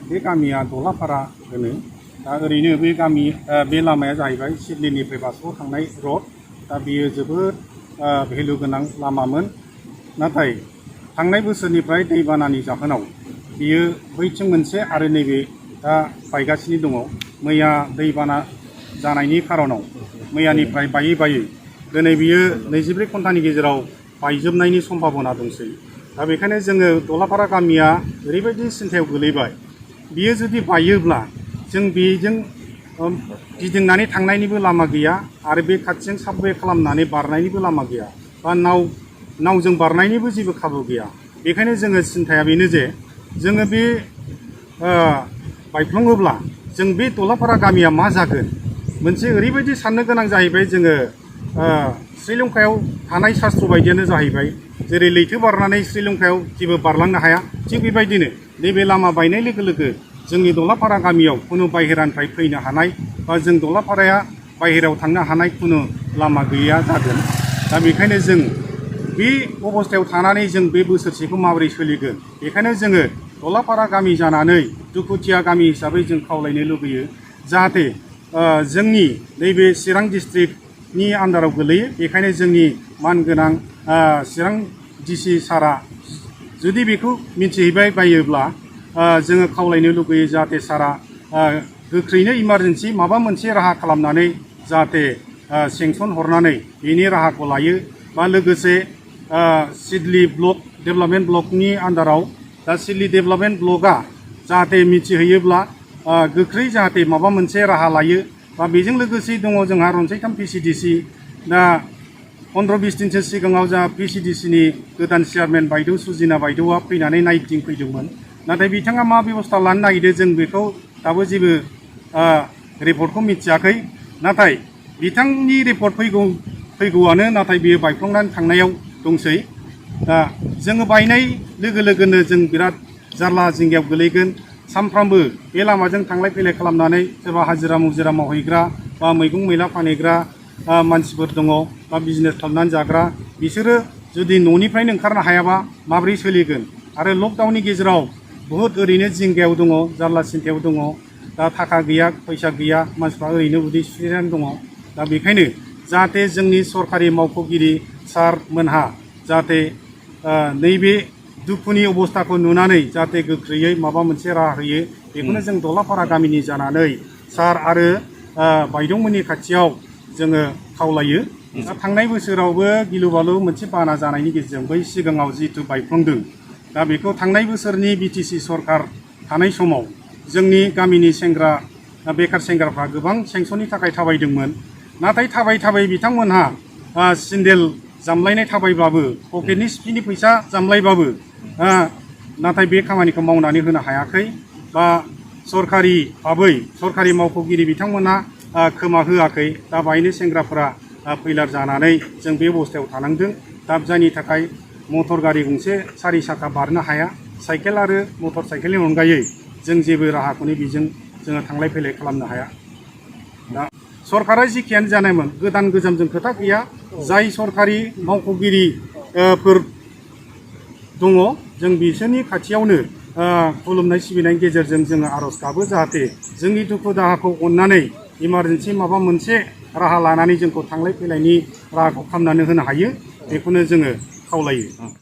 बे गामिया दलापारा होनो दा ओरैनो बे गामि बे लामाया जाहैबाय सिडनीनिफ्राय बासुगाव थांनाय रड दा बेयो जोबोद भेलु गोनां लामामोन नाथाय थांनाय बोसोरनिफ्राय दैबानानि जाहोनाव बियो बैथिं मोनसे आरो नैबे दा बायगासिनो दङ मैया दैबाना जानायनि खारनाव मैयानिफ्राय बायै बायै दिनै बियो 24 घन्टानि गेजेराव बायजोबनायनि सम्भाबना दंसै दा बेखायनो जोङो दलापारा गामिया ओरैबायदि सिन्थायाव गोलैबाय बियो जुदि बायोब्ला जों बेजों गिदिंनानै थांनायनिबो लामा गैया आरो बे खाथिजों साबवे खालामनानै बारनायनिबो लामा गैया बा नावजों बारनायनिबो जेबो खाबु गैया बेखायनो जोङो सिन्थाया बेनो जे जोङो बे बायफ्लङोब्ला जों बे दलापारा गामिया मा जागोन मोनसे ओरैबायदि साननो गोनां जाहैबाय जोङो श्रीलंकायाव थानाय शास्त्र बायदियानो जाहैबाय जेरै लैथो बारनानै श्रीलंकायाव जेबो बारलांनो हाया थिग बेबायदिनो नैबे लामा बायनाय लोगो लोगो जोंनि दलापारा गामियाव खुनु बाहेरानिफ्राय फैनो हानाय बा जों दलापाराया बाहेरायाव थांनो हानाय खुनु लामा गैया जागोन दा बेखायनो जों बे अबस्थायाव थानानै जों बे बोसोरसेखौ माबोरै सोलिगोन बेखायनो जोङो दलापारा गामि जानानै दुखुथिया गामि हिसाबै जों खावलायनो लुबैयो जाहाथे जोंनि नैबे चिरां डिस्ट्रिक्टनि आन्दाराव गोलैयो बेखायनो जोंनि मानगोनां चिरां डिसि सारा जुदि बेखौ मिथिहैबाय बायोब्ला जोङो खावलायनो लुबैयो जाहाथे सारा गोख्रैनो इमारजेन्सि माबा मोनसे राहा खालामनानै जाहाथे सेंसन हरनानै बेनि राहाखौ लायो बा लोगोसे सिडली ब्लक डेभेलपमेन्ट ब्लकनि आन्दाराव दा सिडली डेभेलपमेन्ट ब्लकआ जाहाथे मिथिहैयोब्ला गोख्रै जाहाथे माबा मोनसे राहा लायो बा बेजों लोगोसे दङ जोंहा रनसायथाम पिसिडिसि दा 15-20 दिनसो सिगाङाव जा पिसिडिसिनि गोदान चेयारमेन बायदेव सुजिना बायदेवआ फैनानै नायगिदिंफैदोंमोन नाथाय बिथाङा मा बेबस्था लानो नागिरदों जों बेखौ दाबो जेबो रिपर्टखौ मिथियाखै नाथाय बिथांनि रिपर्ट फैगौआनो नाथाय बियो बायफ्लंनानै थांनायाव दंसै दा जोङो बायनाय लोगो लोगोनो जों बिराद जारला जिंगायाव गोलैगोन सानफ्रामबो बे लामाजों थांलाय फैलाय खालामनानै सोरबा हाजिरा मुजिरा मावहैग्रा बा मैगं मैला फानहैग्रा मानसिफोर दङ बा बिजनेस खालामनानै जाग्रा बिसोरो जुदि न'निफ्रायनो ओंखारनो हायाबा माबोरै सोलिगोन आरो लकडाउननि गेजेराव बहुद ओरैनो जिंगायाव दङ जारला सिन्थायाव दङ दा थाखा गैया फैसा गैया मानसिफ्रा ओरैनो उदै सुफ्लेनानै दङ दा बेखायनो जाहाथे जोंनि सरकारि मावख'गिरि सारमोनहा जाहाथे नैबे दुखुनि अबस्थाखौ नुनानै जाहाथे गोख्रैयै माबा मोनसे राहा होयो बेखौनो जों दलापारा गामिनि जानानै सार आरो बायदंमोननि खाथियाव जोङो खावलायो दा थांनाय बोसोरावबो गिलु बालु मोनसे बाना जानायनि गेजेरजों बै सिगाङाव जिथु बायफ्लंदों दा बेखौ थांनाय बोसोरनि बिटिसि सरकार थानाय समाव जोंनि गामिनि सेंग्रा बेखार सेंग्राफ्रा गोबां सेंसननि थाखाय थाबायदोंमोन नाथाय थाबाय बिथांमोनहा सिन्देल जामलायनाय थाबायब्लाबो पकेटनि सिफिनि फैसा जामलायबाबो नाथाय बे खामानिखौ मावनानै होनो हायाखै बा सरकारि भाबै सरकारि मावख'गिरि बिथांमोनहा खोमा होआखै दा बायनो सेंग्राफोरा फैलार जानानै जों बे अबस्थायाव थानांदों दा जायनि थाखाय मटर गारि गंसे 4 साखा बारनो हाया साइकेल आरो मटर साइकेलनि अनगायै जों जेबो राहाखौनो बेजों जोङो थांलाय फैलाय खालामनो हाया दा सरकारा जिखियानो जानायमोन गोदान गोजामजों खोथा गैया जाय सरकारि मावख'गिरिफोर दङ जों बिसोरनि खाथियावनो खुलुमनाय सिबिनायनि गेजेरजों जोङो आर'ज गाबो जाहाथे जोंनि दुखु दाहाखौ अननानै इमारजेन्सि माबा मोनसे राहा लानानै जोंखौ थांलाय फैलायनि राहाखौ खालामनानै होनो हायो बेखौनो जोङो खावलायो।